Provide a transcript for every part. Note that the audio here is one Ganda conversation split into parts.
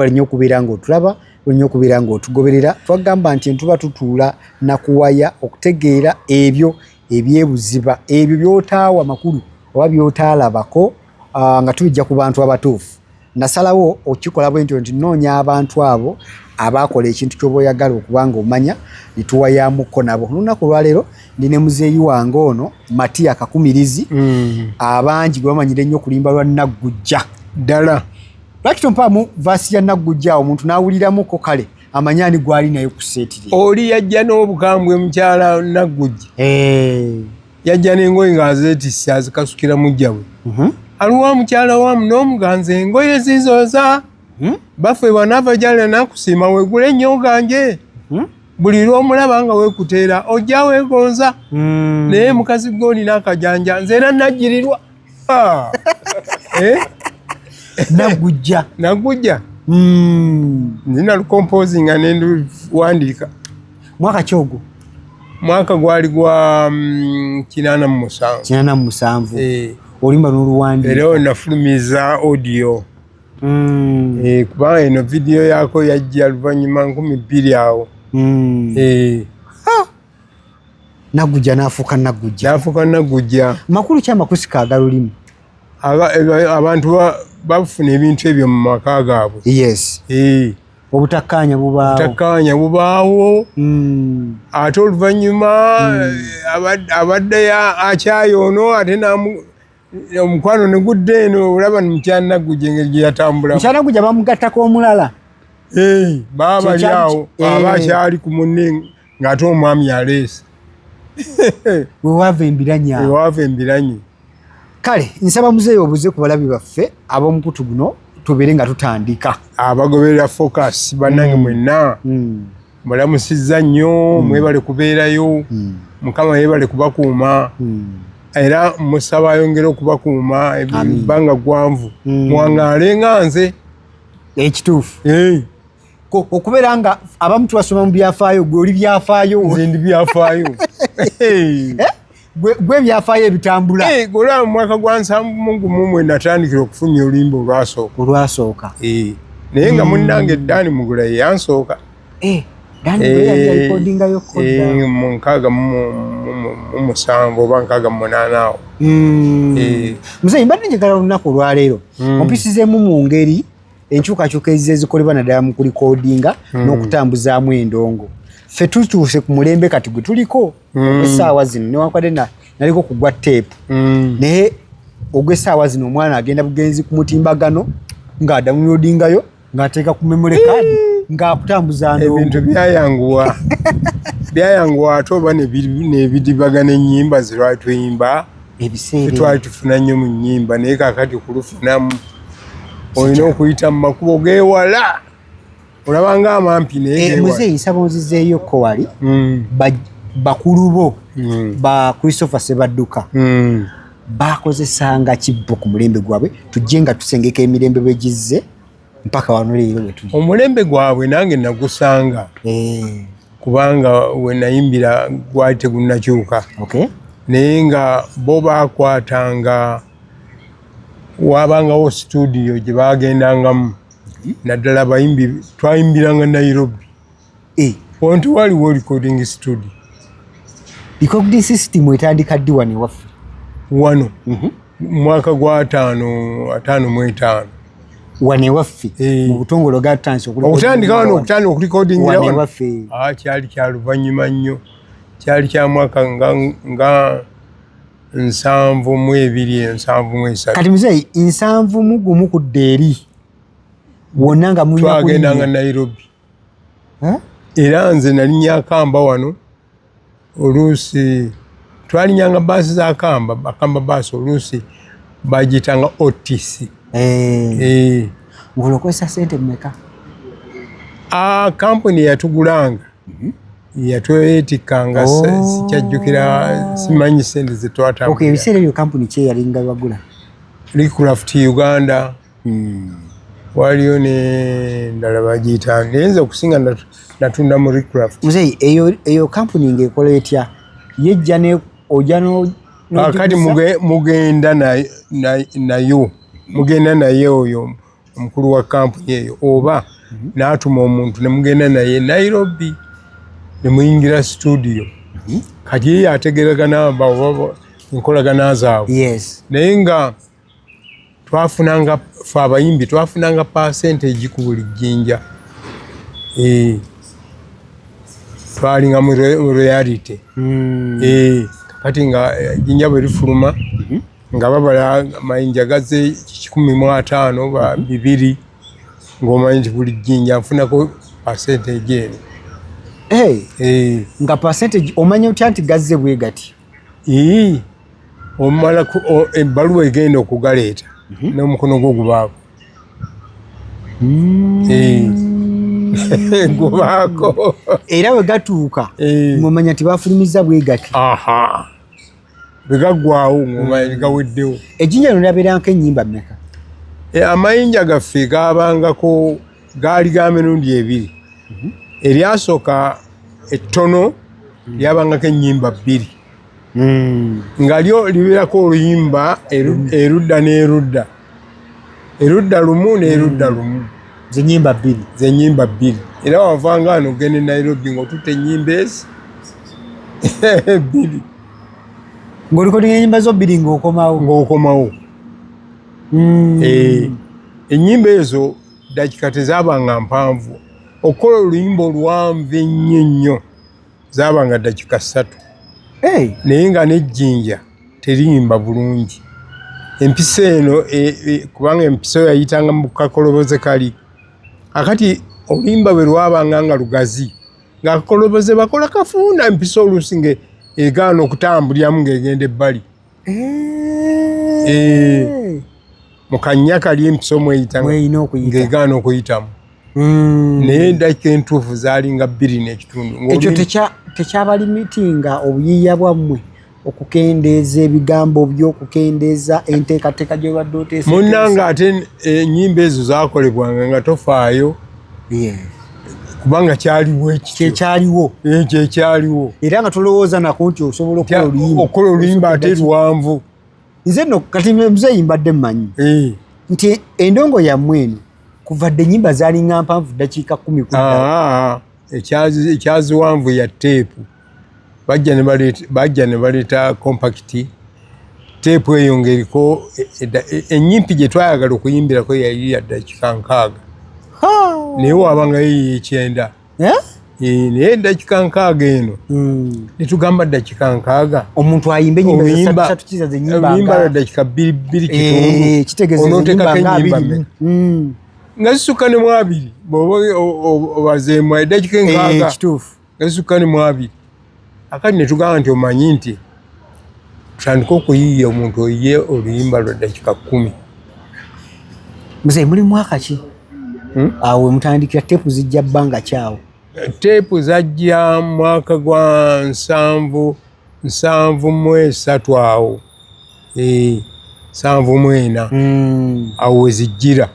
Nnyo okubeera ng'otulaba, nnyo okubeera ng'otugoberera. Twagamba nti tuba tutuula nakuwaya okutegeera ebyo ebyebuziba, ebyo by'otaawa makulu oba by'otaalabako, nga tubijja ku bantu abatuufu. Nasalawo okukikola bwe ntyo nti nnoonya abantu abo abaakola ekintu ky'oba oyagala okuba ng'omanya, ne tuwayamukko nabo. Olunaku olwaleero ndi ne muzeeyi wange ono, Matiya Kakumirizi, abangi gwe bamanyire ennyo okulimba lwa Naggujja. Ddala. Lwaki tompaamu verse ya Naggujja awo omuntu n'awuliramuko, kale amanye ani gwali naye ku set? Oli yajja n'obukambwe, mukyala Naggujja. Yajja n'engoye ng'azeetisse, azikasukira mujja we. Aluwa mukyala wamu n'omuganzi, engoye zizoza. Baffe bw'anaava gy'ali nakusiima, weegule ennyo ganje. Buli lw'omulaba nga weekuteera, ojja weegonza. Naye mukazi gwe olina akajanja, nze era najjirirwa. Eh? Naggujja. Naggujja. Nina lucomposinga nenduwandiika. Mwaka ki ogwo? Mwaka gwali gwa 87. 87. Eh. Olimba n'oluwandiika. Era nafulumiza audio. Eh, kubanga eno video yako yajja luvannyuma 2000 awo. Eh. Naggujja n'afuuka Naggujja. N'afuuka Naggujja. Makulu ki amakusika agalulimu? Abantu bafuna ebintu ebyo mu maka gaabwe. Eh. Obutakkaanya bubaawo. Obutakkaanya bubaawo. Ate oluvannyuma abadde akyayi ono, ate omukwano ne gudda eno. Olaba mukyala Naggujja engeri gye yatambulamu. Mukyala Naggujja bamugattako omulala. Eh, baba bali awo, aba akyali ku munne ng'ate omwami aleese. Wewaava embiranyi awo. Wewaava embiranyi. Kale nsaba muzeeyi obuze ku balabi baffe ab'omukutu guno, tubeere nga tutandika. Abagoberera Focus bannange mwenna, mulamusizza nnyo, mwebale kubeerayo. Mukama yebale kubakuuma, era musaba ayongere okubakuuma ebbanga gwanvu, muwangaale nga nze. Ekituufu okubeera nga abamu tubasoma mu byafaayo, gwe oli byafaayo. Nze ndi byafaayo. Eh? Gwe ebyafaayo ebitambula. Olaba mu mwaka gwa 71 mwe natandikira okufulumya oluyimba olwasooka. Olwasooka. Naye nga munnange Dani Mugula ye yansooka. Dani Mugula yali yarecordingayo kodda. Mu 67 oba 68 awo. Muzeeyi, mbadde njagala olunaku olwaleero ompisizeemu mu ngeri enkyukakyuka ezize ezikolebwa naddala mu kurecordinga n'okutambuzaamu endongo. Ffe tutuuse ku mulembe kati gwe tuliko essaawa zino, newankubadde naliko kugwa teepu, naye ogw'essaawa zino omwana agenda bugenzi ku mutimbagano ng'adownloadingayo, ng'ateeka ku memory card, ng'akutambuza ndongo. Ebintu byayanguwa, byayanguwa, ate oba nebidibagana ennyimba zirwali tuyimba. Ebiseera Tetwali tufuna nnyo mu nnyimba, naye kakati kulufunamu olina okuyita mu makubo geewala, olaba nga amampi, naye geewala. Muzeeyi, nsaba onzizeeyo ko wali bakulu bo ba Christopher Sebadduka bakozesanga kibbo ku mulembe gwabwe, tujje nga tusengeka emirembe bwe gizze mpaka wano leero bwe tuli. Omulembe gwabwe nange nagusanga, kubanga we nayimbira gwali tegunnakyuka. Naye nga bo bakwatanga, wabangawo studio gye bagendangamu, naddala abayimbi twayimbiranga Nairobi. Wonti waliwo recording studio. Recording system etandika ddi wano ewaffe? Wano mwaka gwa ataano, 55. Wano ewaffe mu butongole ogatandise? Okutandika wano, okutandika okurecordingira wano wano ewaffe. Ah, kyali kya luvannyuma nnyo, kyali kya mwaka nga 72, 73. Kati muzeeyi, 71 kudda eri wonna nga mulina Twagendanga kulinnya? Nairobi. Eh? Era nze nalinnya Akamba wano, oluusi twalinyanga baasi za Akamba, Akamba baasi, oluusi bagiyitanga OTC. Eh. Ng'olokozesa sente mmeka? Ah, kampuni yatugulanga yatwetikkanga. Sikyajjukira, simanyi sente zetwatambulira. Ebiseera ebyo kampuni ki eyalinga bagula? Recraft Uganda. Waliyo nendala bagiyita, naye nze okusinga natunda mu Recraft. Muzeeyi, eyo kampuni ng'ekola etya? Yejja ne ojja Kakati n'ogiguza? Mugenda nayo, mugenda naye oyo Omukulu wa kampuni eyo oba n'atuma omuntu ne mugenda naye Nairobi ne muyingira studio. Kati ye yategeragana enkolagana zaabwe. Naye nga twafunanga, fe abayimbi twafunanga percentage ku buli jjinja. Twalinga mu royalty. Kati nga ejjinja bwe lifuluma nga babala amayinja gaze 150 ba 200, ng'omanyi nti buli jjinja nfunako percentage eno. Nga percentage omanya otya nti gazze bwe gati? Ii, omala ebbaluwa egenda okugaleeta n'omukono gwo gubaako. Gubaako. Era bwe gatuuka ng'omanya nti bafulumiza bwe gati. Aha, bwe gaggwawo ng'omanya gaweddewo. Ejjinja lino lyabeerangako ennyimba mmeka? Amayinja gaffe gabangako, gaali ga mirundi ebiri. Eryasooka ettono lyabangako ennyimba 2, nga lyo libeerako oluyimba erudda n'erudda, erudda lumu n'erudda lumu. Zenyimba 2. Zenyimba 2. Era wavanga wano ogenda e Nairobi ng'otutte ennyimba ezi 2. Ng'olikodinga ennyimba zo 2 ng'okomawo. Ng'okomawo. Ennyimba ezo dakika tezaabanga mpanvu. Okukola oluyimba oluwanvu ennyo ennyo zaabanga dakika 3. Naye nga n'ejjinja teriyimba bulungi. Empisa eno, kubanga empiso yayitanga mu kakoloboze kali. Akati oluyimba bwe lwabanga nga lugazi, ng'akakoloboze bakola kafuuna, empiso oluusi nga egaana okutambuliramu ng'egenda ebbali. Mu kannya kali empiso mweyita Mweyina okuyita. ng'egaana okuyitamu. Naye eddakiika entuufu zaalinga 2.5. Ekyo tekyabalimitinga obuyiiya bwammwe okukendeeza ebigambo byo, okukendeeza enteekateeka gy'obadde oteeseteese? Munnange, ate ennyimba ezo zaakolebwanga nga tofaayo. Kubanga kyaliwo ekityo. Kyekyaliwo. Kyekyaliwo. Era nga tolowooza nako nti osobola okukola oluyimba. Okukola oluyimba ate luwanvu. Nze nno kati muzeeyi mbadde mmanyi nti endongo yammwe eno kuva dda ennyimba zaalinga mpanvu, ddakiika 10 ku ddala. Ekyaziwanvu ya teepu. Bajja ne baleeta compact teepu eyo ng'eriko ennyimpi gye twayagala okuyimbirako yali ya ddakiika 60. Naye waabanga yo 90. Naye eddakiika 60 eno ne tugamba ddakiika 60. Omuntu ayimbe ennyimba ssatu kiza ze nnyimba oluyimba lwa ddakiika bbiri bbiri kitundu. Kitegeeza Onooteekako ennyimba nga ennyimba 20. mmeka? Nga zisukka ne mu 20 bw'oba obazeemu eddakiika 60. Kituufu. Nga zisukka ne mu 20. Akati ne tugamba nti omanyi nti tutandike okuyiiya omuntu oyiye oluyimba lwa ddakiika 10. Muzeeyi, muli mwaka ki? Awo we mutandikira teepu zijja bbanga ki awo? Teepu zajja mwaka gwa 73 awo. 74. Awo we zijjira.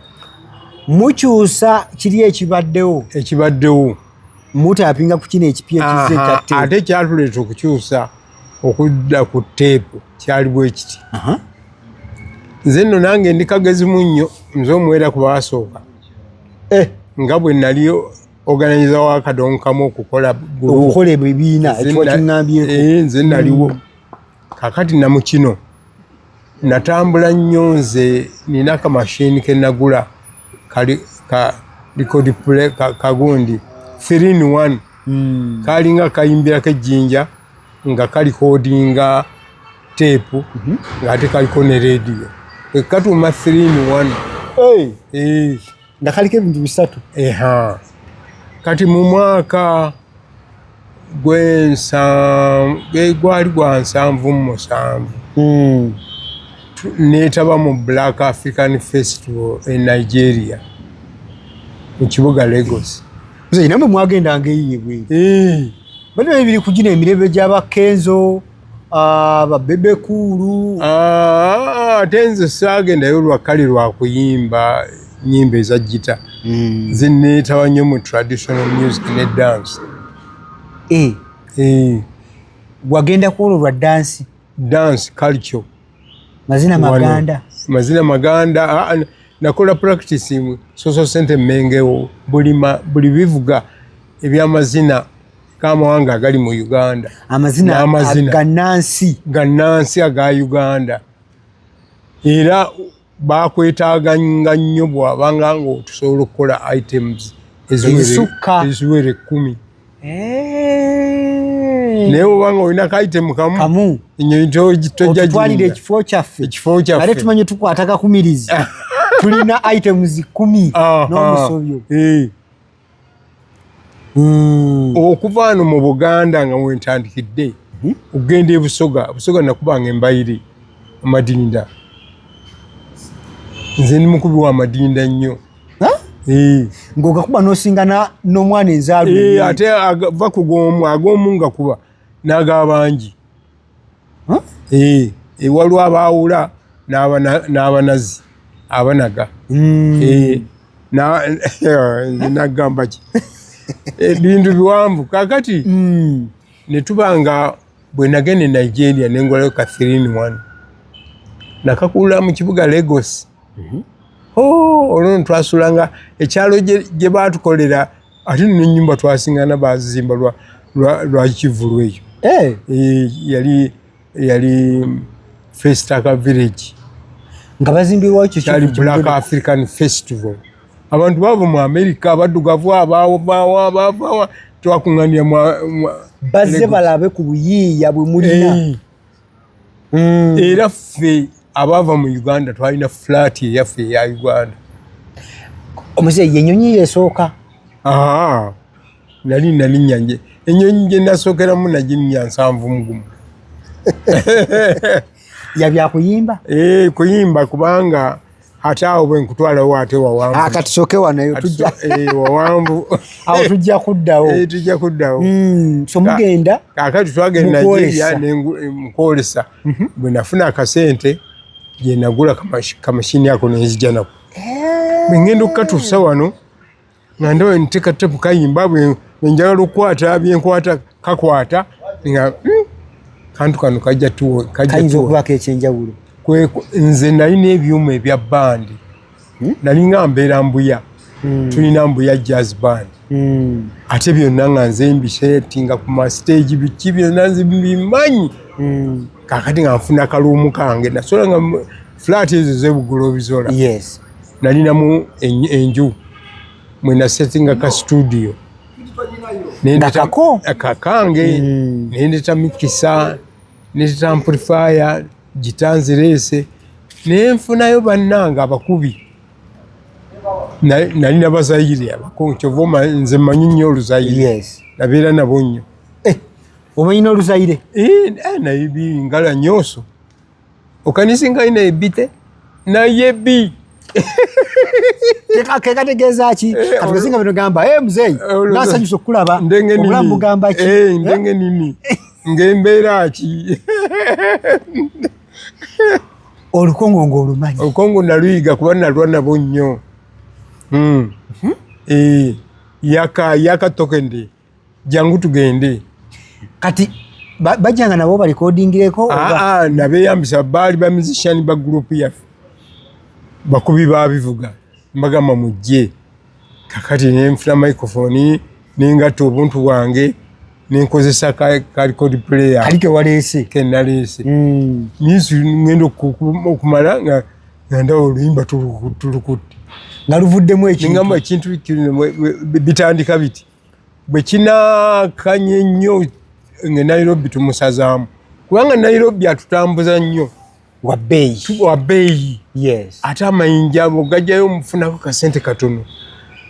Mukyusa kiri ekibaddewo. Ekibaddewo. Mutapinga ku kino ekipya ekizze ekya teepu. Ate kyatuleeta okukyusa okudda ku teepu kyali bwe kiti. Nze nno nange ndi kagezi munnyo, nze omuwera ku baasooka. Nga bwe nali organizer wa Kadonkamu okukola group. Okukola ebibiina, ekyo kiŋŋambyeko. Nze naliwo. Kaakati na mu kino natambula nnyo, nze nina akamashini ke nagula kali ka record play kagundi 3 in 1. Kalinga kayimbirako ejjinja nga kalikodinga teepu ng'ate kaliko ne radio. Katuuma 3 in 1. Nga kaliko ebintu 3. Eha. Kati mu mwaka gwali gwa 77. Neetaba mu Black African Festival e Nigeria mu kibuga Lagos. Nze namwe mwagendanga eyo ebweru. Bali biri kugina emirembe gy'aba Kenzo, aba Bebe Cool. Ate nze saagendayo lwa kale lwa kuyimba nnyimba eza gita. Nze neetaba nnyo mu traditional music ne dance. Wagenda ku olwo lwa dance? Dance culture. Mazina Wano. Maganda. Mazina Maganda. Nakola practice mu Social Center Mengewo, buli bivuga ebyamazina g'amawanga agali mu Uganda. Amazina. N'amazina. Ganansi. Gannansi aga Uganda. Era bakwetaaganga nnyo bw'abanga ng'otusobola okukola items Ezisukka. Eziwera 10. Naye obanga olina ka item kamu, kamu, ennyonyi tojja otutwalira girinda. Ekifo kyaffe. Ekifo Ate kyaffe. tumanyi tukwata kakumirizi, tulina items 10 n'omusobyo. Okuva wano mu Buganda nga wentandikidde okugenda e Busoga, Busoga nakubanga embayiri, amadinda. Nze ndi mukubi wa madinda nnyo. Ha? Eh. Ng'ogakuba n'osinga n'omwana enzaalwa. Eh, ate va ku g'omu, ag'omu nga kuba n'agabangi. Huh? Eh, eh, waliwo abaawula n'abanazi abanaga. Eh, nze nagamba ki, ebintu biwanvu kakati. Ne tuba nga bwe nagenda e Nigeria nengulayo ka 3 in 1, nakakula mu kibuga Lagos. Oh, olwo nno twasulanga ekyalo gye batukolera, ate nno ennyumba twasingana bazimba lwa kivulu eyo. Eh, yali Festac Village. Nga bazimbirwawo ekyo Kyali kivulu. Black African Festival. Abantu bava mu America, abaddugavu, abaavawa, abaavawa, twakuŋŋanira Bazze Lagos. Balabe ku buyiiya bwe mulina. Eh, era ffe abaava mu Uganda twalina flat eyaffe eya Uganda. Omuzeeyi, ennyonyi yesooka? Aa, nali nalinnya nje ennyonyi gye nasookeramu naginnya 71. Yabyakuyimba? Eh, kuyimba, kubanga ate awo bwe nkutwalawo ate wawanvu. Katusooke wano, tujja Eh, wawanvu. Awo tujja kuddawo. Eh, tujja kuddawo. So mugenda Kakati twagenda Mukwolesa. Nigeria mukwolesa. Bwe nafuna akasente gye nagula kamashini ako nenzija nako. Bwe ngenda okukatuusa wano nga ndaba nteeka tape kayimba, bwe njagala okukwata byenkwata kakwata nga kantu kano kajja tuwo kajja Kayinza tuwo. okubaako ekyenjawulo. Nze nalina ebyuma ebya bandi, nalinga mbeera Mbuya, tulina Mbuya Jazz Band. Ate byonna nga nze mbisetinga ku mastage, biki byonna nze mbimanyi. Kakati nga nfuna kaluumu kange, nasobola nga flat ezo zebugolobizola. Nalinamu enju mwe nasetinga ka studio. Nga kako? Kakange. Nendeta mixer, nendeta amplifier, gita nzireese, nenfunayo bannange abakubi. Nalina Bazayire abakungu, kyova nze mmanyi nnyo Oluzayire. Nabeera nabo nnyo. Eh, omanyi n'Oluzayire? Eh, eh, nayebi ngala nyonso okanisi ngai nayebi te, nayebi. Kekategeeza ki? Eh, Katugezinga bino gamba, eh, muzeeyi, nasanyusa okulaba. Ndenge Obulamu nini? bugamba ki? Eh, ndenge nini, ngembeera ki? Olukongo ng'olumanyi? Olukongo naluyiga kuba nalwa nabo nnyo. Eh, yaka yaka tokende, jangu tugende. Kati bajjanga nabo balikodingireko oba? Aa, nabeyambisa, baali ba musician ba group yaffe, bakubi babivuga, mbagamba mujje. Kakati nenfuna microphone, nengatta obuntu bwange, nenkozesa ka record player. Kali ke waleese? Kenaleese. Music ngenda okumala nga ndaba oluyimba tulukutte. Nga luvuddemu ekintu. Nengamba ekintu kino bitandika biti, bwe kinakanye ennyo nga Nairobi tumusazaamu, kubanga Nairobi atutambuza nnyo. Wa bbeeyi. Wa bbeeyi. Ate amayinja ogajjayo omufunako kasente katono.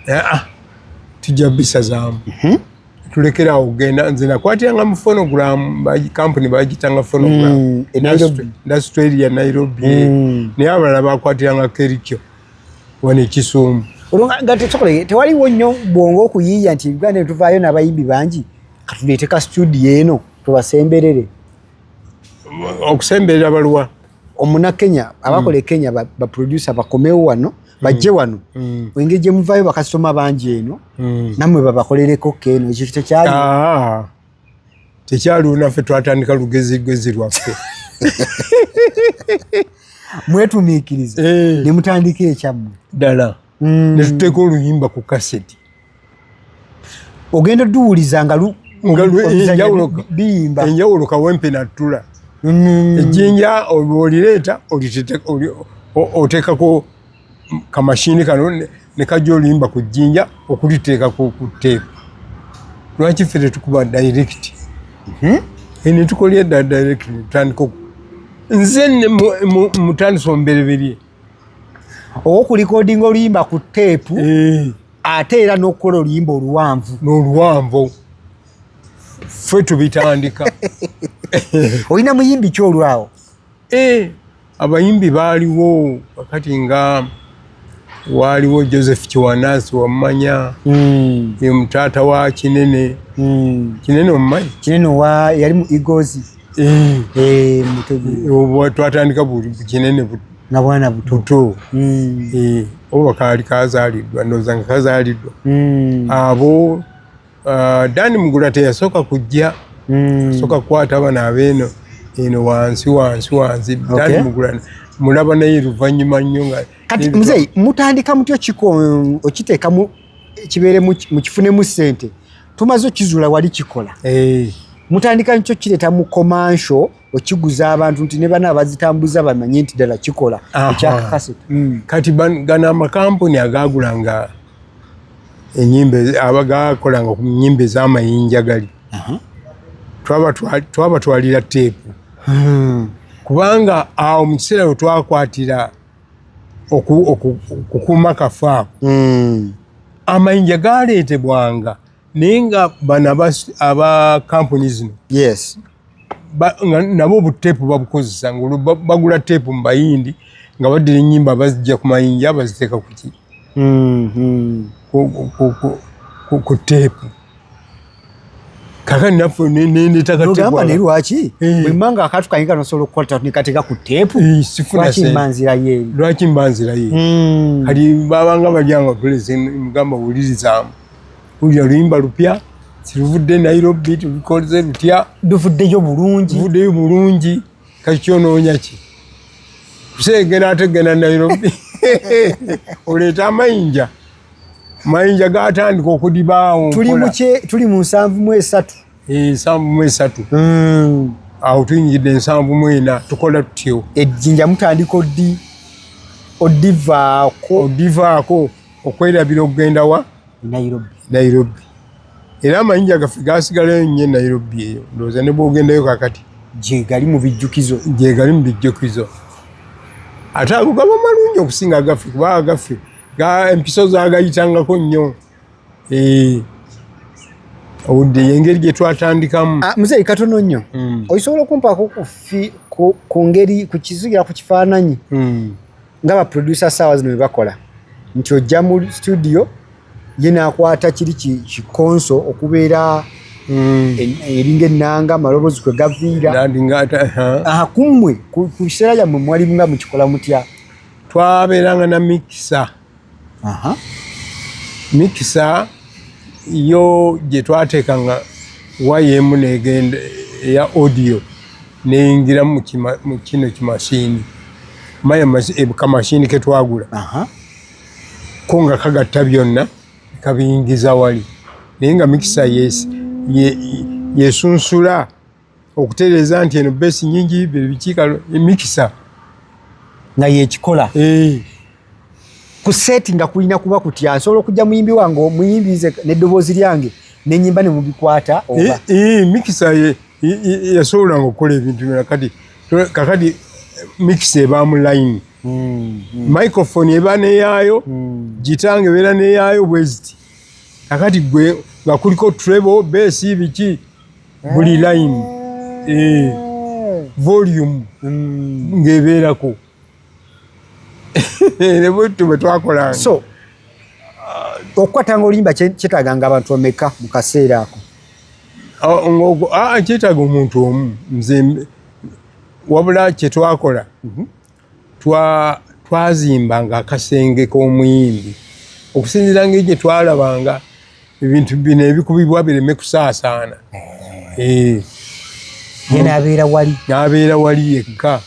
Aa, tujja bisazaamu, tulekerawo okugenda. Nze nakwatiranga mu phonogram, kampuni bagitanga phonogram. E Nairobi. Industrial Nairobi. Naye abalala bakwatiranga Kerikyo wano ekisuumu. Olwo nga tesobola, tewaliwo nnyo bwongo okuyiiya nti Uganda ne tuvaayo n'abayimbi bangi, katuleete ka studio eno tubasemberere? Okusemberera baluwa? Omunakenya abakola e Kenya, ba producer bakomewo wano, bajje wano. Engeri gye muvaayo bakasitoma bangi eno, nammwe babakolereko keeno, ekyo tekyali? Ah, tekyaliwo. Naffe twatandika lugezigezi lwaffe. Mwetumiikiriza ne mutandika ekyammwe. Ddala. Ne tuteeka oluyimba ku kaseti. Ogenda oduwuliza nga Nga obizanya biyimba. Enjawulo Kawempe nattula. Ejjinja olireeta, oteekako kamashini kano ne kajja oluyimba ku jjinja okuliteeka ku teepu. Lwaki ffe tetukuba direct? Ne tukolera ddala direct, tutandika nze mutandisa omubereberye. Owokulikodinga oluyimba ku teepu, ate era n'okukola oluyimba oluwanvu. N'oluwanvu ffe tubitandika. Olina muyimbi ki olwawo? Abayimbi baaliwo wakati nga waaliwo Joseph Kiwanasi, wamumanya? Ye mutaata wa Kinene. Kinene omumanyi? Kinene wa yali mu Eagles. Mutegeera. Obwo twatandika buli Kinene nga bwana buto. Buto. Oba kaali kazaaliddwa, ndowooza nga kazaaliddwa. Abo Dani Mugula teyasooka kujja. Sooka kukwata bano abeeno eno wansi wansi wansi. Dani Mugula mulaba naye luvannyuma nnyo nga Kati muzeeyi, mutandika mutyo kiko okiteekamu kibeere mukifunemu ssente? Tumaze okizuula wali kikola. Mutandika nikyo kireeta mu commercial, okiguza abantu nti ne bana abazitambuza bamanye nti ddala kikola ekyakakaseti. Kati gano amakampuni agagulanga enyimba, abagakolanga ku nyimba ez'amayinja gali, twabatwalira teepu, kubanga awo mu kiseera we twakwatira okukuuma kafo ako, amayinja galeetebwanga, naye nga bano aba kampuni zino nga nabo obuteepu babukozesa, nga bagula teepu mu Bayindi, nga baddira ennyimba bazijja ku mayinja baziteeka kuki? Ku teepu. Kakati naffe nendeeta Nogamba naye lwaki bwe nga akantu kange kanosobola okukola nekateeka ku teepu, Sifuna lwaki sente. mba nzirayo eri? Lwaki mba nzirayo eri? Kati babanga balyanga tulese, mugamba wulirizaamu, wulira luyimba lupya, kiruvudde Nairobi, tubikoze lutya? Luvuddeyo bulungi. Luvuddeyo bulungi. Kati kyonoonya ki kuseegera ate genda Nairobi oleeta amayinja? Mayinja gatandika okudibaawo. Tuli mu tuli mu 73. 73. Awo tuyingidde 74, tukola tutyo. Ejjinja mutandika odivaako. Odivaako, okwerabira okugenda wa? Nairobi. Nairobi. Era amayinja gaffe gasigalayo nnyo e Nairobi eyo, ndowooza ne bwogendayo kakati gye gali mu bijjukizo. Gye gali mu bijjukizo. Ate ago gaba malungi okusinga agaffe, kuba agaffe empiso zagayitangako nnyo. Owudde engeri gye twatandikamu. Ah, muzeeyi, katono nnyo. Osobola okumpaako ku ngeri ku kizugira ku kifaananyi nga ba producer saawa zino bwe bakola, nti ojja mu studio ye n'akwata kiri kikonso okubeera eringa ennanga, amaloboozi kwe gaviira? Nandi nga Aha, kummwe ku biseera byammwe mwali nga mukikola mutya? Twabeeranga na mixer. Mixer yo gye twateekanga waya emu negenda eya audio neyingira mu kino kimashini, maya kamashini ketwagula ko nga kagatta byonna kabiyingiza wali, naye nga mixer yesunsula okutereeza nti eno bass nyingi, bikiika mixer. Nga yekikola. Ku set nga kulina kuba kutya? Nsobola okujja muyimbi wange, omuyimbi nze n'eddoboozi lyange nenyimba ne mubikwata oba? Mixer yasobolanga okukola ebintu byona. Kati kakati mixer eba mu line, microphone eba neyaayo, gita nga ebeera neyaayo bweziti. Kakati gwe nga kuliko treble, bass, biki, buli line, volume ng'ebeerako ne bwetyo bwe twakolanga. So okukwatanga oluyimba kyetaaganga abantu bameka mu kaseera ako? Kyetaaga omuntu omu, nze. Wabula kyetwakola, twazimbanga akasenge k'omuyimbi okusinziira ngeri gye twalabanga ebintu bino ebikubibwa bireme kusaasaana. Ye n'abeera wali. N'abeera wali yekka.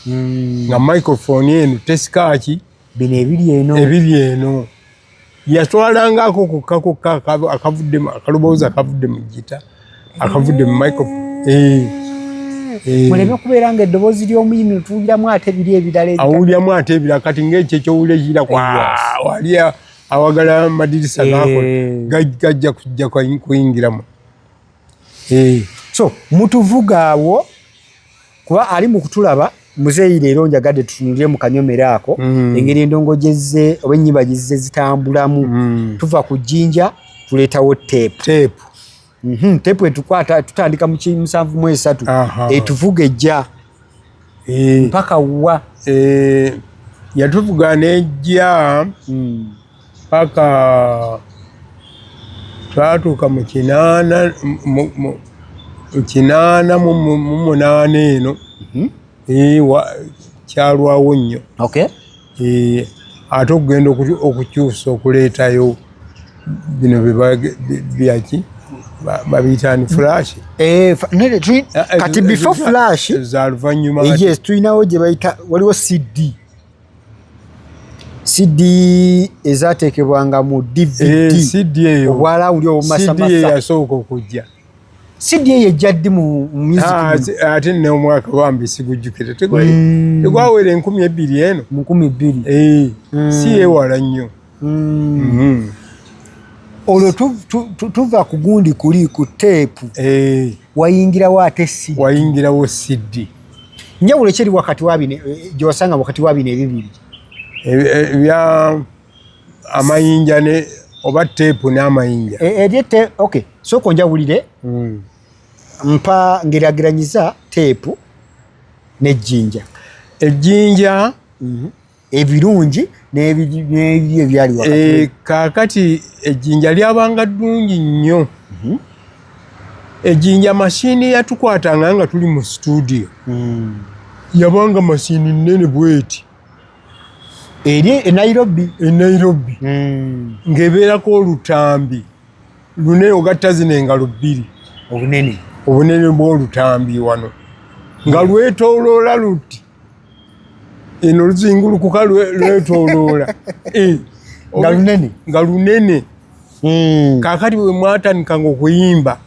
Nga microphone eno tesikaaki. Bino ebiri eno. Ebiri eno. Yatwalangako kokka kokka akavudde akaloboozi akavudde mu gita, akavudde mu microphone. Muleme kubeera nga eddoboozi ly'omuyimbi tuwuliramu ate biri ebirala. Awuliramu ate ebirala, kati ng'ekyo ekyowulira ekira wali awagala amadirisa gakola gajja kujja kuyingiramu. So mutuvuga awo kuba ali mu kutulaba muzeeyi leero njagadde tutunulire mu kanyomero ako engeri endongo gyezze oba ennyimba gyezze zitambulamu. Tuva ku jjinja tuleetawo teepu. Teepu. Teepu etukwata tutandika mu 73 etuvuga ejja mpaka wa? Yatuvuga nejja paka twatuuka mu 88 eno. Kyalwawo nnyo. Ate okugenda okukyusa okuleetayo bino byaki babiyita flash. Kati before flash za luvannyuma. Yes, tulinawo gye bayita, waliwo CD. CD ezateekebwanga mu DVD. CD eyo. Obwala buli obumasamasa. CD yasooka okujja. CD eyo ejja ddi mu music? Ate n'omwaka bambi sigujjukira. Tegwawera 2000 eno. Mu 2000. Si yeewala nnyo. Olwo tuva ku gundi kuli ku teepu. Wayingirawo ate CD. Wayingirawo CD. Njawulo ki eri wakati wa bino gye wasanga wakati wa bino ebibiri? Ebya amayinja ne oba teepu n'amayinja. Eri okay, sooka onjawulire. Mpa ngerageranyiza teepu n'ejjinja. Ejjinja ebirungi n'ebibi ebyali wakati. Kaakati ejjinja lyabanga ddungi nnyo. Ejjinja mashini yatukwatanga nga tuli mu studio. Yabanga mashini nnene bweti. Eri e Nairobi. E Nairobi. Ng'ebeerako olutambi lunene ogatta zino engalo bbiri. Obunene. Obunene bw'olutambi wano. Nga lwetooloola luti. Eno luzingulukuka lwetooloola. Nga lunene. Nga lunene. Kaakati bwe mwatandikanga okuyimba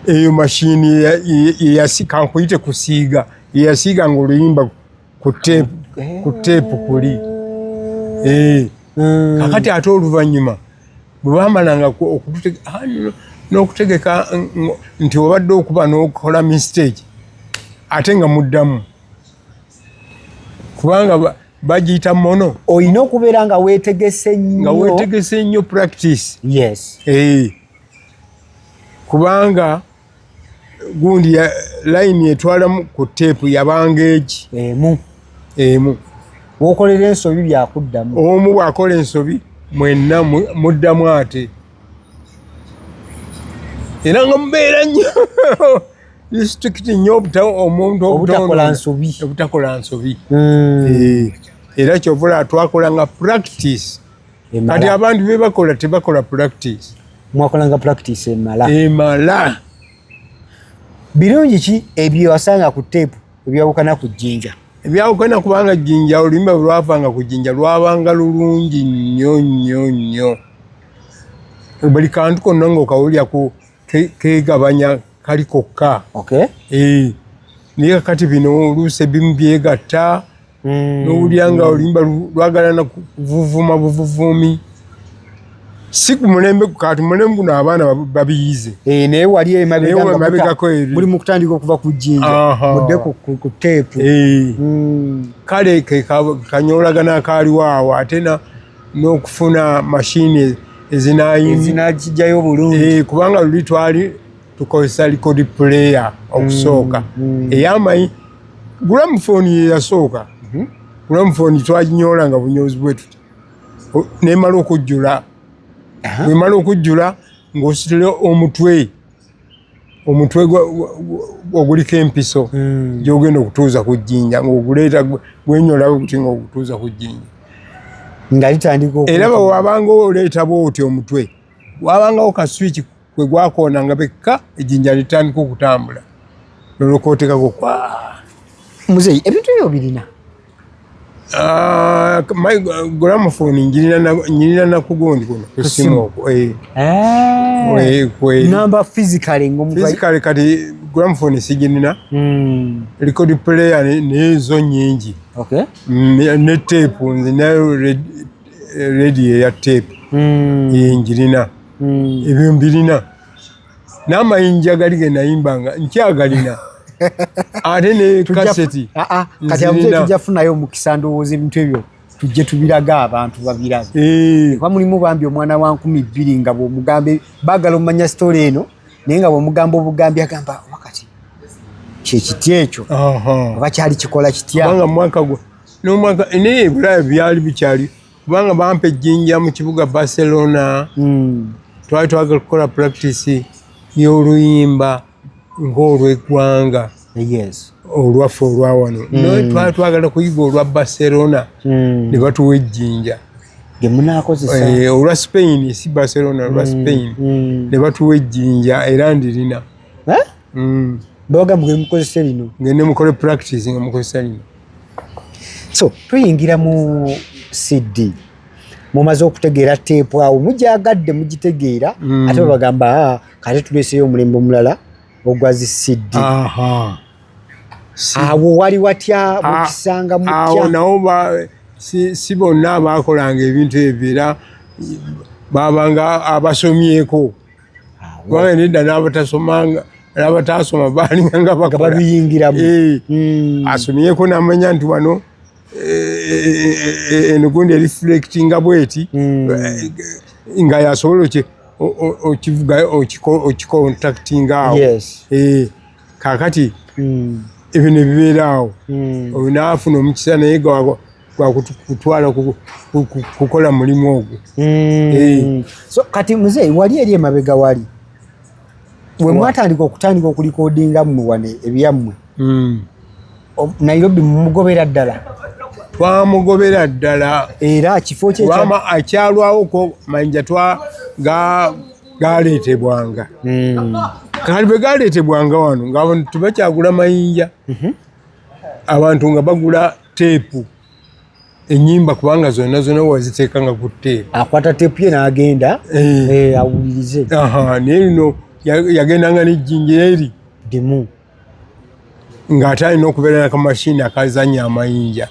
eyo mashini kankuyite kusiiga, yeyasiiganga oluyimba ku teepu kuli. Kaakati ate oluvannyuma bwe baamalanga n'okutegeka nti obadde okuba n'okukola mistake ate nga muddamu, kubanga bagiyita mono. Olina okubeera nga weetegese nnyo. Nga weetegese nnyo, practice. Yes. Kubanga gundi ya line etwalamu ku teepu yabanga egi. Emu. Emu. W'okolera ensobi byakuddamu. Omu bw'akola ensobi mwenna muddamu ate. Era nga mubeera nnyo district nnyo omuntu obutakola nsobi. Obutakola nsobi. Era ky'ova twakolanga practice. Kati abantu be bakola tebakola practice. Mwakolanga practice emala. Emala. Birungi ki ebyo wasanga ku teepu ebyawukana ku jjinja? Ebyawukana kubanga jjinja oluyimba bwe lwavanga ku jjinja lwabanga lulungi nnyo nnyo nnyo. Buli kantu konna ng'okawulira keegabanya kali kokka. Okay. Naye kati bino oluusi ebimu byegatta n'owulira nga oluyimba lwagala na kuvuvuma buvuvumi. Si ku mulembe kati mulembe guno abaana babiyize. Naye wali emabegako muli mu kutandika okuva ku jjinja mudde ku teepu. Kale kanyoolagana akaaliwo awo ate n'okufuna mashini ezinakijjayo bulungi. Kubanga luli twali tukozesa record player okusooka. Ey'amanyi gramophone ye yasooka. Gramophone twaginyoolanga bunyozi bwe tuti. Nemala okujjula. Bwemala okujjula ng'ositula omutwe oguliko empiso gy'ogenda okutuuza ku jjinja ng'oguleeta gwenyola guti ng'ogutuuza ku jjinja. Nga litandika era bwe wabanga oleeta bw'oti omutwe wabangawo ka switch kwe gwakoonanga bekka ejjinja litandika okutambula. Nolwokotekako kwa Muzeeyi, ebintu ebyo birina? Ah, gramophone njirina nakugundi kuno kusimu okwo. Eh. Eh. Namba physically ng'omuntu physically kati gramophone sigirina. Record player nezo nyingi. Okay. Ne tape nze nayo radio ya tape. Njirina. Ebyo mbirina. N'amayinja gali ge nayimbanga nkyagalina. Ate ne kaseti. Kati amuze tujja funayo omukisa, ndowooza ebintu ebyo tujje tubiraga abantu babirabe. Kuba mulimu bambi omwana wa 2000 nga bw'omugambe baagala omumanya story eno, naye nga bw'omugamba obugambi agamba wakati kyekiti ekyo oba kyali kikola kitya. Kubanga mwaka gwa n'omwaka naye Bulaya byali bikyali, kubanga bampa ejjinja mu kibuga Barcelona. Twali twagala kukola practice y'oluyimba ng'olw'eggwanga olwaffe olwa wano, naye twali twagala kuyiga olwa Barcelona ne batuwa ejjinja ge munaakozesa. Olwa Spain, si Barcelona, olwa Spain ne batuwa ejjinja era ndirina. Eh? Bagamba mugende mukozese lino. Ngende mukole practice nga mukozesa lino. So tuyingira mu CD, mumaze okutegeera teepu awo mugyagadde mugitegeera. Ate babagamba, "Ah, kate tuleeseyo omulembe omulala ogwa zi CD." Awo wali watya? Mukisanga Awo mutya? Nawo si bonna abakolanga ebintu ebyo, era babanga abasomyeko, kubanga nedda n'abatasomanga n'abatasoma baalinganga nga bakola. Babiyingiramu. Eh, asomyeko n'amanya nti wano eno gundi ereflectinga bweti, nga yasobola okivuga okicontactinga awo. Kaakati ebyo ne bibeera awo. Oyo n'afuna omukisa naye gwakutwala kukola mulimu ogwo. So kati muzeeyi, wali eri emabega wali we mwatandika okutandika okulikodinga mmwe wano ebyammwe, Nairobi mumugobera ddala? Twamugobera ddala. Era kifo kye Kubanga akyalwawoko mayinja galeetebwanga. Kati bwe galeetebwanga wano nga tebakyagula mayinja, abantu nga bagula teepu enyimba, kubanga zonna zonna waziteekanga ku teepu. Akwata teepu ye n'agenda awulirize. Aha, naye lino yagendanga n'ejjinja eri dimu ng'ate alina okubeera nakamashini akazanya amayinja.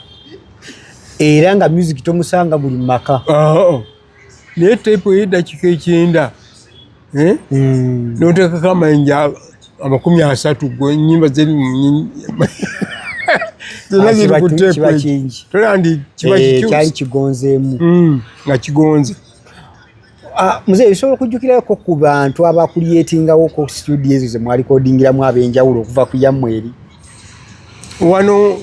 Era nga music tomusanga buli maka. Ah, naye teepu ey'eddakiika 90, eh? Noteekako amayinja 30, gwe enyimba zeri zonna Ah, ziri ku teepu kiba ekyo. kingi. Tolaba nti kiba Kyali kigonzeemu. Nga kigonze. Ah, muzeeyi, osobola okujjukirako ku bantu abakulyetingawo ku studio ezo ze mwalikodingiramu ab'enjawulo okuva ku yammwe eri?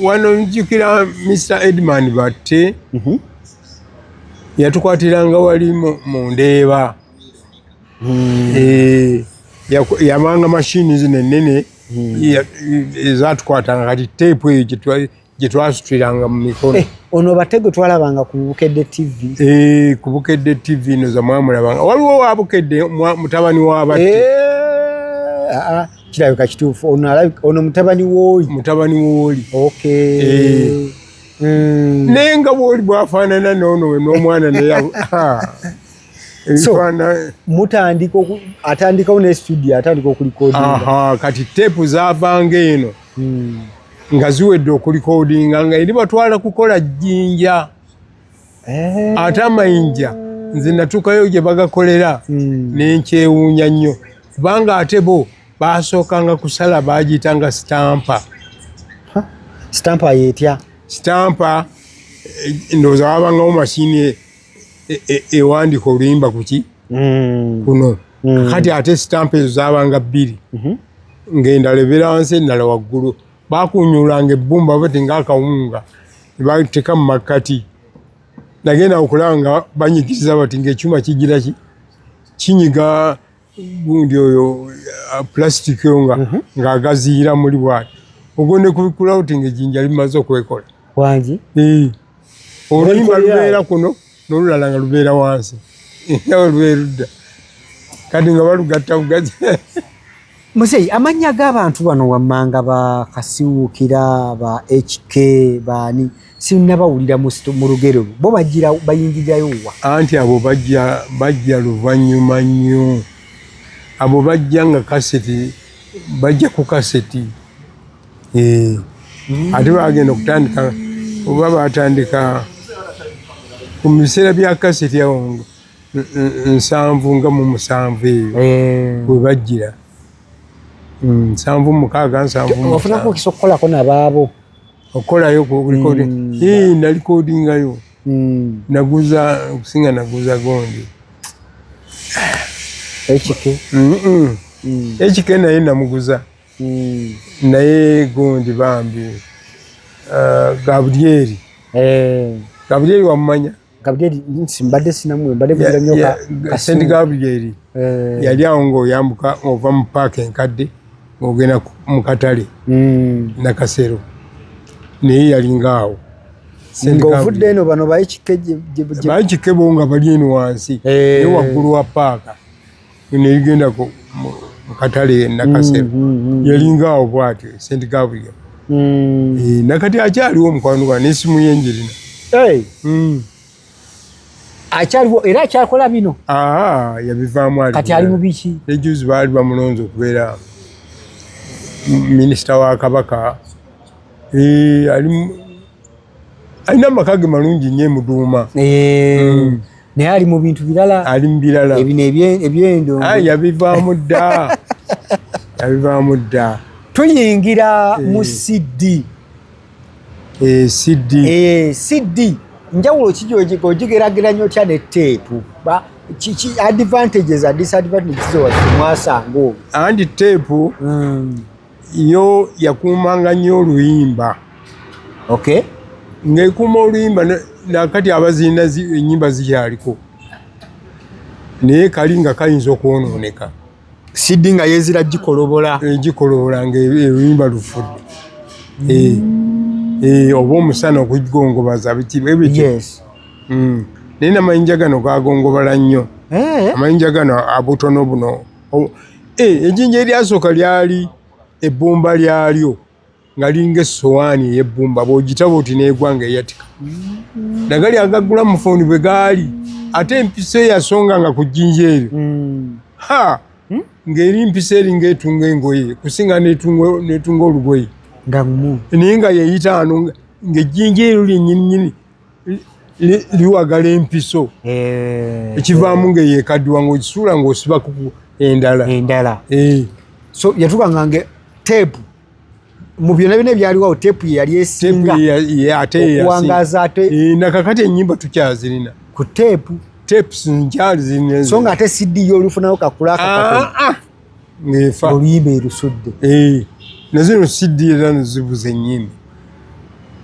Wano nzijukira Mr Edman Batte. Yatukwatiranga wali mu Ndeeba. Eh, yabanga mashini zino ennene ezatukwatanga kati teepu eyo gye twasituliranga mu mikono. Eh, ono Batego twalabanga ku Bukedde TV. Eh, ku Bukedde TV no zamwamulabanga waliwo wa Bukedde mutabani wa Batte. Eh, ah, ah, kirabika kituufu, ono ono mutabani w'oli. Mutabani wooli. Okay. Eh. Naye nga bwoli bwafaanana noono we n'omwana naye So, ebifaanana. Mutandika atandikawo ne studio, atandika okulikodinga. Aha, kati teepu zaavanga eno nga ziwedde okulikodinga nga eri batwala kukola jjinja. Ate amayinja nze natuukayo gye bagakolera nenkyewuunya nnyo, kubanga ate bo basookanga kusala, bagiyitanga stamper. Stamper yeetya? Stamper, ndowooza wabangawo mashini ewandiika oluyimba kuki kuno. Kakati ate stamper ezo zabanga bbiri, ng'endala ebeera wansi, endala waggulu. Bakunyulanga ebbumba bati ngaakawunga ne bateeka mu makkati. Nagenda okulaba nga banyigiriza bati ng'ekyuma kigira ki kinyiga gundi oyo plastic oyo nga ng'agaziira muli bwati ogwo ne kubikulawo ti ng'ejjinja limaze okwekola. Wangi. Eh. Oluyimba Lwalikolera lubeera kuno n'olulala nga lubeera wansi, nga bwe lubeera ludda kati nga balugatta bugazi. Muzeeyi, amannya g'abantu bano wammanga, ba Kasiwukira, ba HK, baani, sinnabawulira mu lugero. Bo bagira bayingirirayo wa? Anti abo bajja luvannyuma nnyo. Abo bajja nga kaseti, bajja ku kaseti. Ate bagenda okutandika, oba batandika ku biseera bya kaseti awo 77 eyo we bajjira, 76, 76. Ofunako okisa okukolako nabaabo? Okukolayo ku recording? Nalikodingayo. Naguza, okusinga naguza gondi. HK? HK naye namuguza. Naye gundi bambi, Gabrieli. Gabrieli wamumanya? Gabrieli mbadde sinamwe, mbadde kugira nnyo. St Gabrieli. Yali awo ng'oyambuka ova mu paaka enkadde ng'ogenda mu katale Nakasero, naye yalinga awo. Ng'ovudde eno, bano ba HK? Ba HK bo nga bali eno wansi, naye waggulu wa paaka neyigenda mu katale Nakasero. Yalinga awo bwatyo, St Gabriel. Nakati akyaliwo omukwano gwa, n'essimu ye njirina. Akyaliwo era akyakola bino? Aa, yabivaamu ali. Kati ali mu biki? Nejuzi baali bamulonze okubeera minisita wa Kabaka. Alina amaka ge malungi nnyo emuduuma. Naye ali mu bintu birala. Ali mu birala. Ebino ebyendo. Yabivaamu dda, yabivaamu dda. Tuyingira mu CD. CD. CD njawulo ki ogigerageranya otya ne teepu? Advantages and disadvantages mwasanga obwo? Anti teepu yo yakuumanga nnyo oluyimba. Ng'ekuuma oluyimba, nakati abazirina ennyimba zikyaliko, naye kali nga kayinza okwonooneka. CD nga yezira gikolobola. Gikolobola nga oluyimba lufudde. Oba omusana okugongobaza, biki ebityo. Naye namayinja gano gagongobala nnyo. Amayinja gano abutono buno. Ejjinja eryasooka lyali ebbumba lyalyo nga linga essowaani ey'ebbumba, bw'ogitaba oti n'egwa nga eyatika. Nagali agaggula mu fooni bwe gaali, ate empiso eyasonganga ku jjinja eryo, ha, ng'eri mpiso eringa etunga engoye kusinga n'etunga olugoye. Nga ngumu. Naye nga yeyita ano ng'ejjinja eryo lyennyininyini liwagala empiso. Ekivaamu ng'eyekaddiwa ng'okisuula ng'osibako endala. Endala. So yatuukanga nge teepu mu byonna byonna ebyaliwo, teepu ye yali esinga ate ye okuwangaaza ate. Nakakati ennyimba tukyazirina. Ku teepu? Tapes nkyali zirina. So nga ate CD yo olufunayo kakulaka katono, Ah, ah. Ng'efa. Oluyimba erusudde. Nazino CD era nezibuza ennyimba.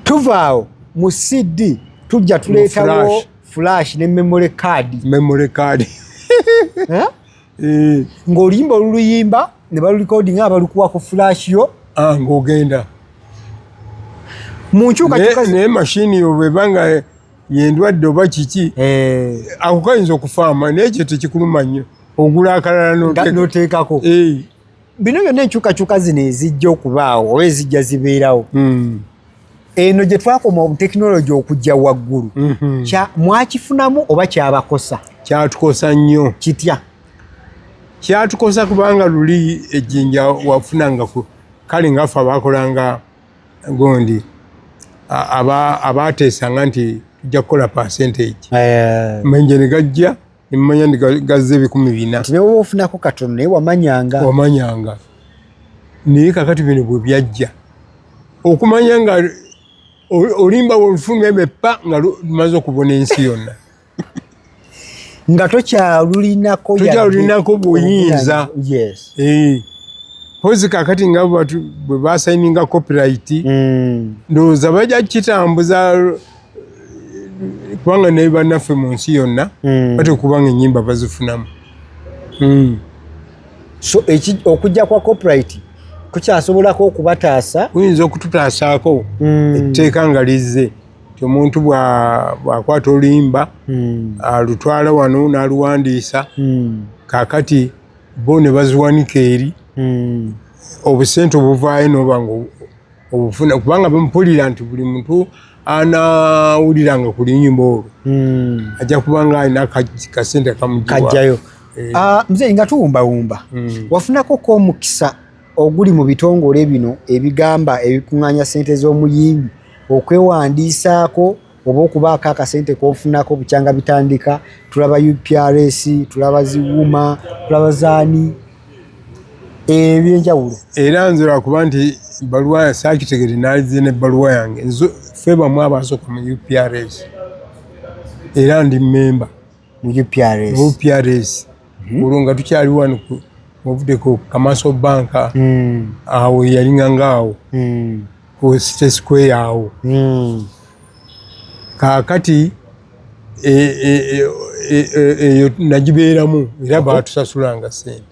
Tuvaawo mu CD, tujja tuleetawo flash. Flash ne memory card. Memory card. Eh? Eh, Ng'oluyimba oluluyimba ne balulikodinga, balukuwa ku flash yo. Ah, ng'ogenda mu nkyukakyuka. Naye mashini yo bweba nga yendwadde oba kiki, ako kayinza okufaama, naye ekyo tekikuluma nnyo, ogula akalala n'oteekako. Bino byonna enkyukakyuka zino ezijja okubaawo oba ezijja zibeerawo, eno gye twakoma obutekinologi okujja waggulu, mwakifunamu oba kyabakosa? Kyatukosa nnyo. Kitya? Kyatukosa kubanga luli ejjinja wafunanga ku kale ngaffe abakolanga gondi, abateesanga nti tujja kukola percentage, amayinja ne gajja nemumanya nti gazza 400,000. Nti newoba ofunako katono, naye wamanyanga. Wamanyanga. Naye kakati bino bwe byajja, okumanya nga olimba olufulumya epa nga lumaze okubona ensi yonna. Nga tokyalulinako. Tokyalulinako buyinza. Pozi kakati nga bwe basayininga copyright, ndowooza bajja kitambuza, kubanga naye bannaffe mu nsi yonna batya okubanga ennyimba bazifunamu. So okujja kwa copyright kukyasobolako okubataasa? Kuyinza okututaasaako. Etteeka nga lizze ti omuntu bw'akwata oluyimba, alutwala wano n'aluwandiisa, kaakati bo ne baziwanika eri. Obusente obuvaayo noba nga obufuna, kubanga mpulira nti buli muntu anawuliranga ku luyimba olwo ajja kuba nga alina kasente kamugiwa. Kajjayo. Eh. Muzeeyi, nga tuwumbawumba, wafunako ko omukisa oguli mu bitongole bino ebigamba ebikuŋŋaanya ssente z'omuyimbi okwewandiisaako oba okubaako akasente kofunako bukyanga bitandika? Tulaba UPRS, tulaba ziwuma, tulaba zaani ebyenjawulo. Era nze lwakuba nti baluwa saakitegere, nalize nebbaluwa yange. Ffe bamu abasooka mu UPRS, era ndi memba. Mu UPRS? UPRS. Olwo nga tukyali wano ovuddeko Commercial Bank, awo yalinga awo ku City Square awo. Kaakati eyo nagibeeramu, era baatusasulanga sente,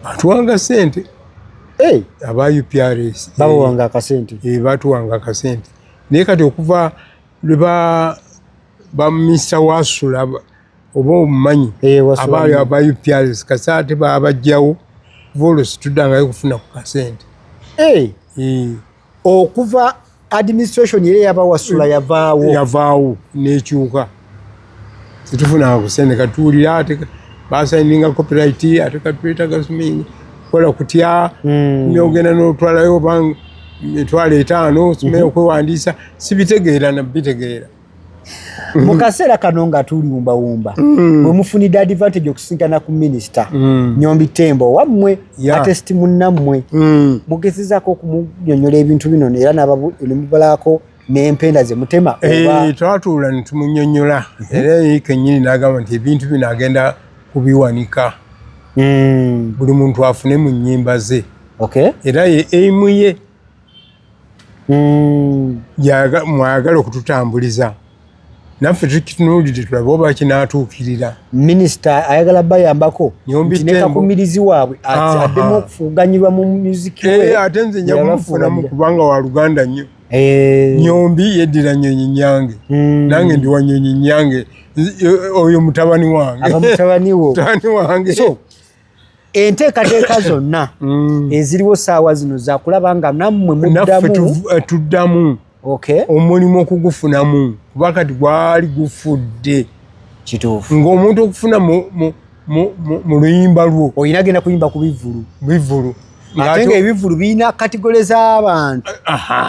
batuwanga sente. Hey, aba UPRS. Babawanga akasente? Eh, batuwanga akasente, naye kati okuva lwe ba Mr Wasula, oba omumanyi? Eh, Wasula. Abaali aba UPRS, kasi ate babajjawo, kuva olwo situddangayo kufuna ku kasente. Hey, Eh, okuva administration era yabawasula yavaawo? Yavaawo nekyuka, tetufunanga ku sente. Katuwulira ate basayininga copyright, ate katwetaga simanyi kukola kutya. Ogenda n'otwalayo oba 50,000, simanyi okwewandiisa, sibitegeera nabitegeera. Mu kaseera kano nga tuliwumbawumba, bwe mufunidde advantage okusinkana ku minisita Nyombi Tembo wammwe, artist munnammwe, mugezezaako okumunyonyola ebintu bino era nemubalako n'empenda ze mutema oba? Eh, twatuula ne tumunyonyola, era ye kennyini n'agamba nti ebintu bino agenda kubiwanika, buli muntu afune mu nnyimba ze. Era ye aim ye mwayagala okututambuliza, naffe tukitunuulidde tulabe oba kinaatuukirira. Minisita ayagala bayambako Nyombi nti ne Tembo. Kakumirizi waabwe addemu okufuganyirwa mu music we. Eh, ate nze nja kumufunamu kubanga wa luganda nnyo. Nyombi yeddira Nyonyi Nyange, nange ndi wa Nyonyi Nyange. Oyo mutabani wange. Aba mutabani wo. Mutabani wange. So enteekateeka zonna eziriwo saawa zino zakulaba nga nammwe Naffe muddamu? Tuddamu omulimu okugufunamu, kuba kati gwali gufudde. Ng'omuntu okufuna mu luyimba lwo olina genda kuyimba ku bivvulu. Bivvulu. Ate nga ebivvulu birina category z'abantu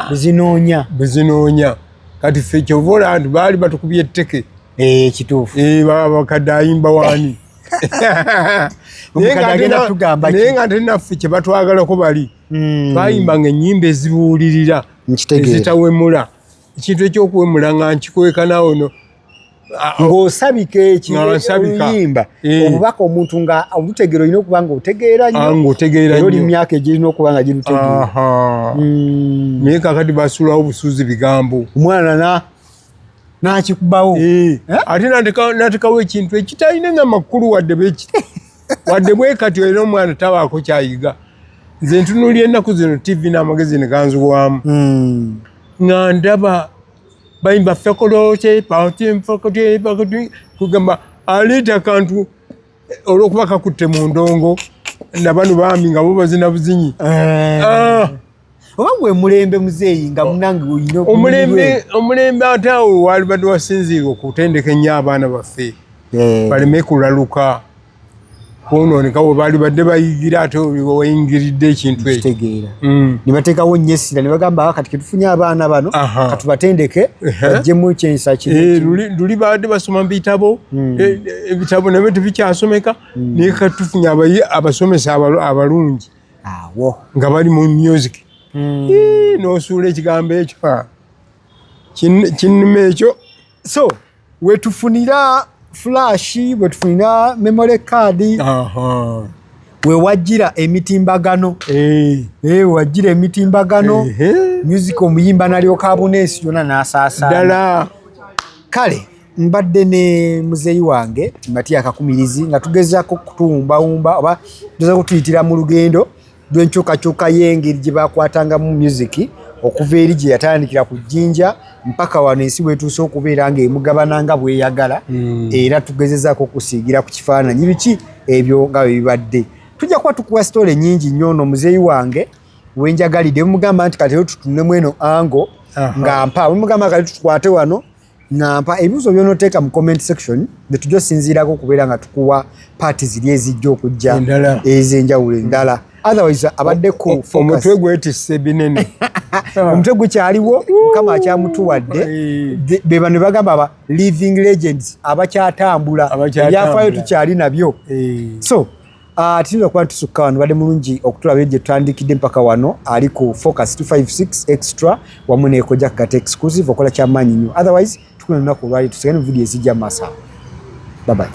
bezinoonya. Bezinoonya. Kati ffe kyova olaba nti baali batukubye etteke. Eh, kituufu. Eh, bakadde ayimba wani? Omukadde agenda tugamba ki? Naye nga ate naffe kye batwagalako bali twayimbanga ennyimba ezibuulirira, ezitawemula. Ekintu ekyokuwemula nga nkikweka naawe no Ng'osabika eki? Nga nsabika. Oluyimba Eh. obubaka omuntu nga olutegeera, olina okuba nga otegeera Ah, nnyo ng'otegeera era oli nnyo. mu myaka egirina okuba nga girutegeera. Naye kakati basuulawo busuuzi bigambo. Omwana n'akikubawo. Eh, Eh? ate natekawo ekintu ekitalina namakulu wadde bweki, wadde bwe katyo, era omwana tabaako kyayiga. Nze ntunuulira ennaku zino TV n'amagezi ne ganzigwamu, nga ndaba bayimba fekolote patimfokoti, kugamba aleeta akantu olwokuba kakutte mu ndongo, nabano bambi nga bo bazina buzinyi. Eh. Ah, Oba gwe mulembe muzeeyi nga munange olina Omulembe, omulembe. Ate awo waali badde wasinziirwa okutendeka ennyo abaana baffe baleme kulaluka kwonooneka, we baali badde bayigira, ate wayingiridde ekintu ekyo. Kitegeera. Ne bateekawo nnyo essira ne bagamba, "Ah, kati ketufunye abaana bano, katubatendeke bajjemu ekyensa kino." Eh, luli babadde basoma mu bitabo. Eh, ebitabo nabyo tebikyasomeka, naye kati tufunye abasomesa abalungi awo nga bali mu music. Eh, n'osuula ekigambo ekyo, ah. Kinnuma ekyo. So wetufunira flash, wetufunira memory card, wewajjira emitimbagano. Eh, wajjira emitimbagano, music omuyimba nalyoka abuna ensi yonna n'asaasaana. Ddala. Kale mbadde ne muzeeyi wange Matiya Kakumirizi nga tugezaako kutuwumbawumba oba tugezaako kutuyitira mu lugendo lw'enkyukakyuka y'engeri gye bakwatangamu music okuva eri gye yatandikira ku Jjinja mpaka wano ensi bwetuuse okubeera ng'emugabana nga bweyagala. Era tugezezaako okusiigira ku kifaananyi biki ebyo nga bwe bibadde. Tujja kuba tukuwa story nyingi nnyo. Ono muzeeyi wange wenjagalidde, bemugamba nti kati tutunemu eno ango nga mpa, bemugamba kati tukwate wano nga mpa ebibuuzo byonoteeka mu comment section, betujja osinziirako okubeera nga tukuwa part ziri ezijja okujja Endala. ez'enjawulo endala. Otherwise abadde ku Focus. Omutwe gwetisse binene. Omutwe gukyaliwo, Mukama akyamutuwadde. Be bano bagamba aba living legends, abakyatambula. Abakyatambula. Ebyafaayo tukyali nabyo. So tuyinza okuba ntusukka wano. Badde mulungi okutulaba gye tutandikidde mpaka wano. Ali ku Focus 256 Extra wamu nekojja kagata exclusive, okola kyamaanyi nnyo. Otherwise tukuna lunaku olwali, tusigane mu video ezijja mu maaso awo. Bye bye.